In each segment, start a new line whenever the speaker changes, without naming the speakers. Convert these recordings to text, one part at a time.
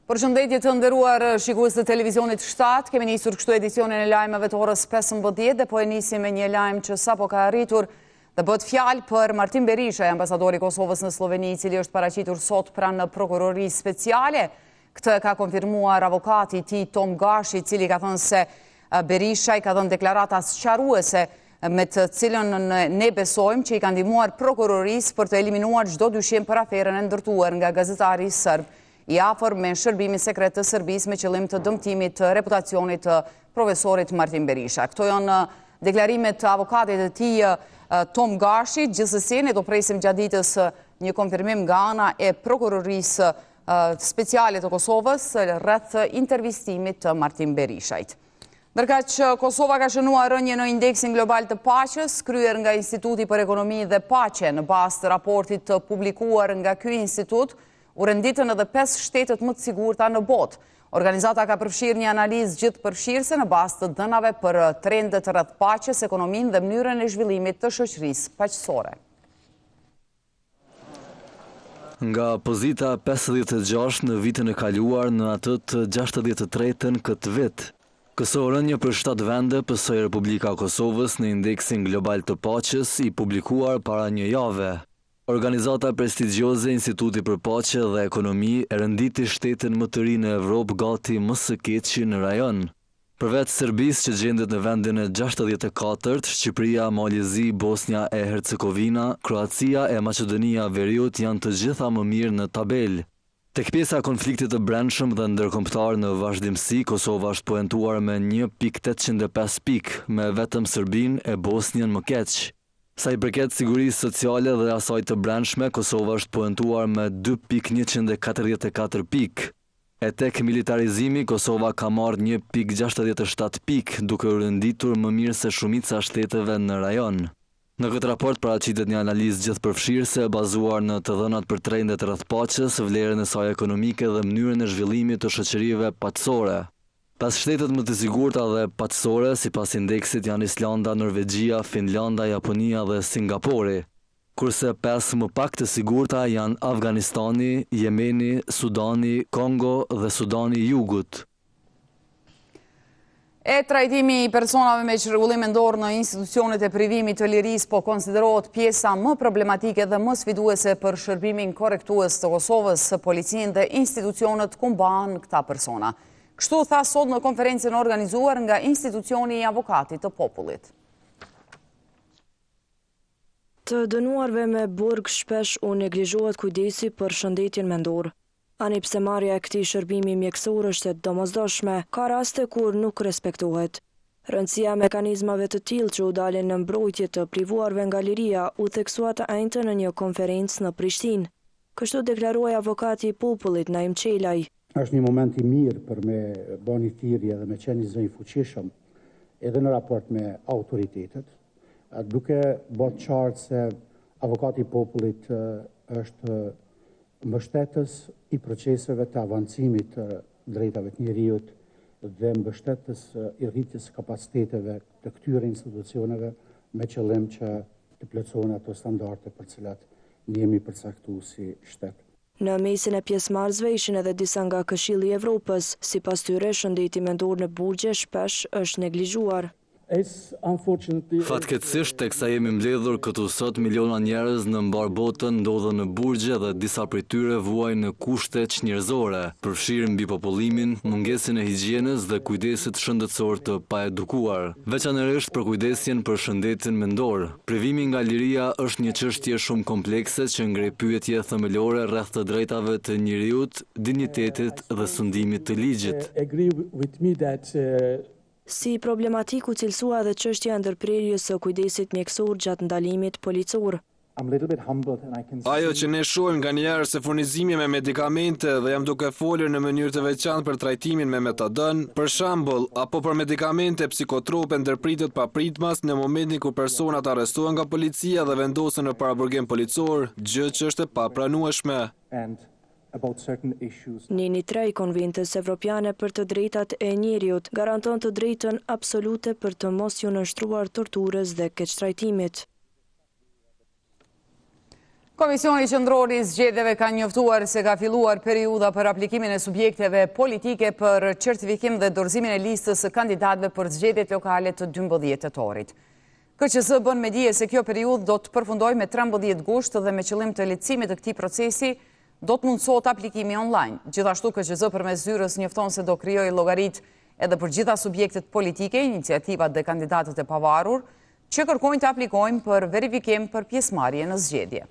Përshëndetje të nderuar shikues të televizionit 7, kemi nisur kështu edicionin e lajmeve të orës 15 dhe po e nisim me një lajm që sapo ka arritur dhe bëhet fjalë për Martin Berishaj, ambasadori i Kosovës në Slloveni, i cili është paraqitur sot pranë prokurorisë speciale. Këtë e ka konfirmuar avokati i tij Tom Gashi, i cili ka thënë se Berishaj ka dhënë deklarata sqaruese me të cilën ne besojmë që i ka ndihmuar prokurorisë për të eliminuar çdo dyshim për aferën e ndërtuar nga gazetari serb i afër me shërbimin sekret të Serbisë me qëllim të dëmtimit të reputacionit të profesorit Martin Berisha. Këto janë deklarimet të avokatit të tij Tom Gashi, gjithsesi ne do presim gjatë ditës një konfirmim nga ana e prokurorisë speciale të Kosovës rreth intervistimit të Martin Berishajt. Ndërkaq Kosova ka shënuar rënie në indeksin global të paqes, kryer nga Instituti për Ekonomi dhe Paqe, në bazë të raportit të publikuar nga ky institut, u renditën edhe 5 shtetet më të sigurta në botë. Organizata ka përfshirë një analizë gjithëpërfshirëse në bazë të dhënave për trendet rreth paqes, ekonominë dhe mënyrën e zhvillimit të shoqërisë paqësore.
Nga pozita 56 në vitin e kaluar në atë të 63-ën këtë vit. Këso rënie për 7 vende pësoi Republika e Kosovës në indeksin global të paqes i publikuar para një jave. Organizata prestigjioze Instituti për Paqe dhe Ekonomi e renditi shtetin më të ri në Evropë gati më së keqi në rajon. Përveç Serbisë që gjendet në vendin e 64, Shqipëria, Mali i Zi, Bosnja e Hercegovina, Kroacia e Maqedonia e Veriut janë të gjitha më mirë në tabelë. Tek pjesa e konfliktit të brendshëm dhe ndërkombëtar në vazhdimësi, Kosova është poentuar me 1.805 pikë, me vetëm Serbinë e Bosnjën më keq. Sa i përket sigurisë sociale dhe asaj të brendshme, Kosova është poentuar me 2.144 pikë. E tek militarizimi, Kosova ka marrë 1.67 pikë, duke u renditur më mirë se shumica shteteve në rajon. Në këtë raport paraqitet një analizë gjithëpërfshirëse e bazuar në të dhënat për trendet rreth paqes, vlerën e saj ekonomike dhe mënyrën e zhvillimit të shoqërive paqësore. Pesë shtetet më të sigurta dhe paqësore, sipas indeksit janë Islanda, Norvegjia, Finlanda, Japonia dhe Singapori. Kurse pesë më pak të sigurta janë Afganistani, Jemeni, Sudani, Kongo dhe Sudani i Jugut.
E trajtimi i personave me çrregullim mendor në institucionet e privimit të lirisë po konsiderohet pjesa më problematike dhe më sfiduese për shërbimin korrektues të Kosovës, policinë dhe institucionet ku mbahen këta persona. Kështu tha sot në konferencën organizuar nga institucioni i avokatit të popullit.
Të dënuarve me burg shpesh u neglizhohet kujdesi për shëndetin mendor. Ani pse marrja e këtij shërbimi mjekësor është e domosdoshme, ka raste kur nuk respektohet. Rëndësia e mekanizmave të tillë që u dalin në mbrojtje të privuarve nga liria u theksua të enjten në një konferencë në Prishtinë. Kështu deklaroi avokati i popullit Naim Qelaj.
Është një moment i mirë për me ba një thirrje dhe me qenë një zë i fuqishëm edhe në raport me autoritetet, duke ba të qartë se avokati i popullit është mbështetës i proceseve të avancimit të drejtave të njeriut dhe mbështetës i rritjes së kapaciteteve të këtyre institucioneve me qëllim që të plotësohen ato standarde për cilat ne jemi përcaktu si shtet.
Në mesin e pjesëmarrësve ishin edhe disa nga Këshilli i Evropës. Sipas tyre, shëndeti mendor në burgje shpesh është neglizhuar.
Fatkeqësisht, teksa jemi mbledhur këtu sot, miliona njerëz në mbarë botën ndodhen në burgje dhe disa prej tyre vuajnë në kushte çnjerëzore, përfshirë mbipopullimin, mungesën e higjienës dhe kujdesit shëndetësor të paadekuat. Veçanërisht për kujdesjen për shëndetin mendor. Privimi nga liria është një çështje shumë komplekse që ngre pyetje themelore rreth të drejtave të njeriut, dinjitetit dhe sundimit të ligjit.
Si problematik u cilësua edhe çështja e ndërprerjes së kujdesit mjekësor gjatë ndalimit policor.
Ajo që ne shohim nganjëherë se furnizimi me medikamente dhe jam duke folur në mënyrë të veçantë për trajtimin me metadon, për shembull, apo për medikamente psikotrope ndërpritet papritmas në momentin kur personat arrestohen nga policia dhe vendosen në paraburgim policor, gjë që është e papranueshme.
Neni 3 i Konventës Evropiane për të drejtat e njeriut garanton të drejtën absolute për të mos ju nënshtruar torturës dhe keqtrajtimit.
Komisioni Qendror i Zgjedhjeve ka njoftuar se ka filluar periudha për aplikimin e subjekteve politike për certifikim dhe dorëzimin e listës së kandidatëve për zgjedhjet lokale të 12 tetorit. KQZ bën me dije se kjo periudhë do të përfundojë me 13 gusht dhe me qëllim të lehtësimit të këtij procesi do të mundësohet aplikimi online. Gjithashtu KQZ përmes zyrës njofton se do krijojë llogaritë edhe për gjitha subjektet politike, iniciativat dhe kandidatët e pavarur, që kërkojnë të aplikojnë për verifikim për pjesëmarrje në zgjedhje.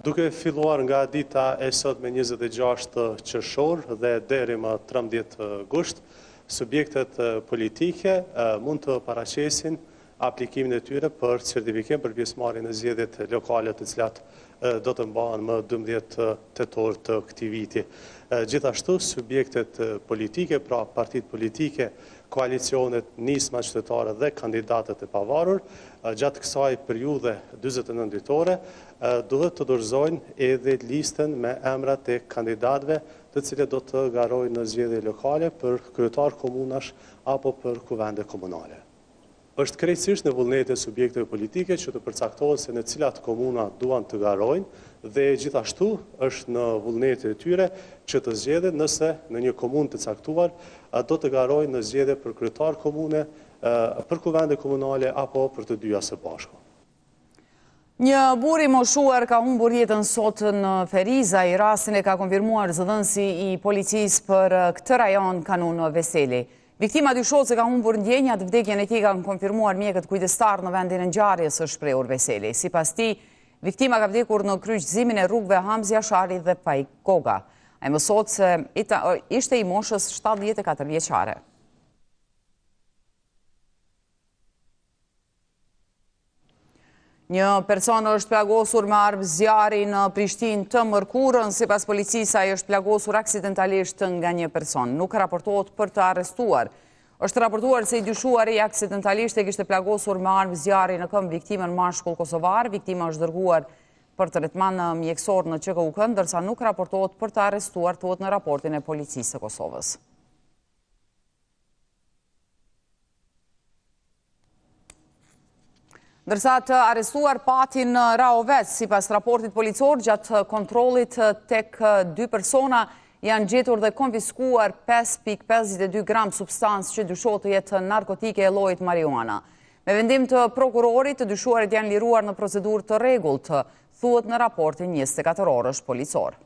Duke filluar nga dita e sotme 26 qershor dhe deri më 13 gusht, subjektet politike mund të paraqesin aplikimin e tyre për certifikim për pjesëmarrje në zgjedhjet lokale të cilat do të mbahen më 12 tetor të këtij viti. Gjithashtu, subjektet politike, pra partitë politike, koalicionet, nisma qytetare dhe kandidatët e pavarur, gjatë kësaj periudhe 49 ditore, duhet të dorëzojnë edhe listën me emrat e kandidatëve të cilët do të garojnë në zgjedhje lokale për kryetar komunash apo për kuvende komunale. Është krejtësisht në vullnetin e subjekteve politike që të përcaktohen se në cilat komuna duan të garojnë dhe gjithashtu është në vullnetin e tyre që të zgjedhin nëse në një komunë të caktuar do të garojnë në zgjedhje për kryetar komune, për kuvende komunale apo për të dyja së bashku.
Një burrë i moshuar ka humbur jetën sot në Ferizaj. Rastin e ka konfirmuar zëdhënësi i policisë për këtë rajon Kanun Veseli. Viktima dyshohet se ka humbur ndjenjat, vdekjen e tij kanë konfirmuar mjekët kujdestarë në vendin e ngjarjes, është shprehur Veseli. Sipas tij, viktima ka vdekur në kryqëzimin e rrugëve Hamzë Jashari dhe Faik Goga. Ai mësohet se ishte i moshës 74 vjeçare. Një person është plagosur me armë zjarri në Prishtinë të mërkurën, sipas policisë ai është plagosur aksidentalisht nga një person. Nuk raportohet për të arrestuar. Është raportuar se i dyshuari aksidentalisht e kishte plagosur me armë zjarri në këmbë viktimën mashkull kosovar. Viktima është dërguar për tretman mjekësor në QKUK, ndërsa nuk raportohet për të arrestuar, thuhet në raportin e policisë së Kosovës. Ndërsa të arrestuar pati në Rahovec, sipas raportit policor, gjatë kontrollit tek dy persona janë gjetur dhe konfiskuar 5.52 gram substancë që dyshohet të jetë narkotike e llojit marijuana. Me vendim të prokurorit, të dyshuarit janë liruar në procedurë të rregullt, thuhet në raportin 24 orësh policor.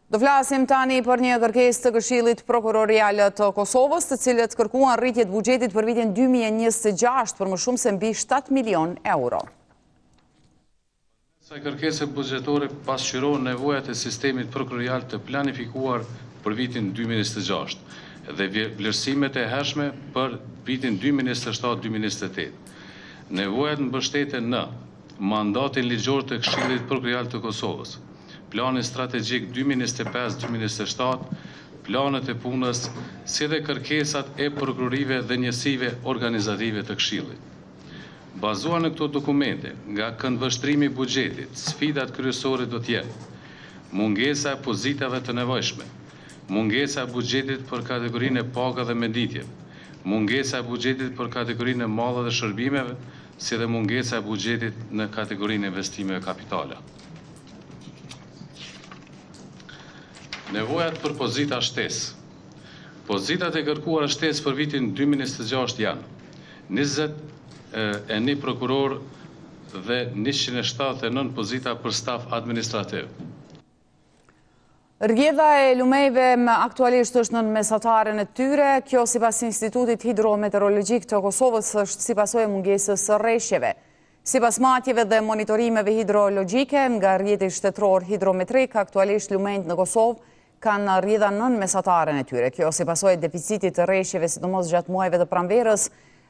Do flasim tani për një kërkesë të Këshillit Prokurorial të Kosovës, të cilët kërkuan rritje të buxhetit për vitin 2026 për më shumë se mbi 7 milion euro.
Përmes kësaj kërkese buxhetore pasqyrohen nevojat e sistemit prokurorial të planifikuar për vitin 2026 dhe vlerësimet e hershme për vitin 2027-2028. Nevojat mbështeten në mandatin ligjor të Këshillit Prokurorial të Kosovës, Planin Strategjik 2025, 2027, planet e punës, si dhe kërkesat e prokurorive dhe njësive organizative të Këshillit. Bazuar në këto dokumente, nga këndvështrimi i buxhetit, sfidat kryesore do të jenë, mungesa e pozitave të nevojshme, mungesa e buxhetit për kategorinë e pagave dhe mëditjeve, mungesa e buxhetit për kategorinë e mallrave dhe shërbimeve, si dhe mungesa e buxhetit në kategorinë e investimeve kapitale. Nevojat për pozita shtesë. Pozitat e kërkuara shtesë për vitin 2026 janë 21 prokurorë dhe 179 pozita për staf administrativ.
Rrjedha e lumejve aktualisht është nën mesataren e tyre, kjo sipas Institutit Hidrometeorologjik të Kosovës është si pasojë e mungesës së reshjeve. Sipas matjeve dhe monitorimeve hidrologjike nga rrjeti shtetëror hidrometrik, aktualisht lumenjtë në Kosovë kanë rrjedha nën mesataren e tyre. Kjo si pasojë e deficitit të reshjeve sidomos gjatë muajve të pranverës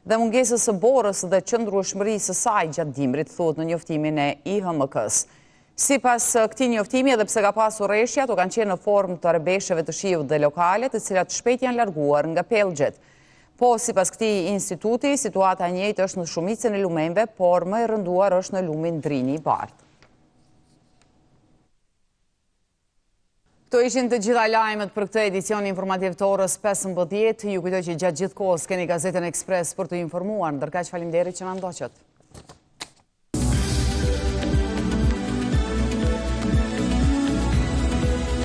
dhe mungesës së borës dhe qëndrueshmërisë së saj gjatë dimrit, thuhet në njoftimin e IHMK-së. Sipas këtij njoftimi, edhe pse ka pasur reshje, ato kanë qenë në formë të rrebesheve të shiut dhe lokale, të cilat shpejt janë larguar nga pellgjet. Po, sipas këtij instituti, situata e njëjtë është në shumicën e lumenjve, por më e rënduar është në lumin Drini i Bardhë. Këto ishin të gjitha lajmet për këtë edicion informativ të orës 15. Ju kujtoj që gjatë gjithë kohës keni Gazetën Express për t'u informuar. Ndërkaq faleminderit që na ndoqët.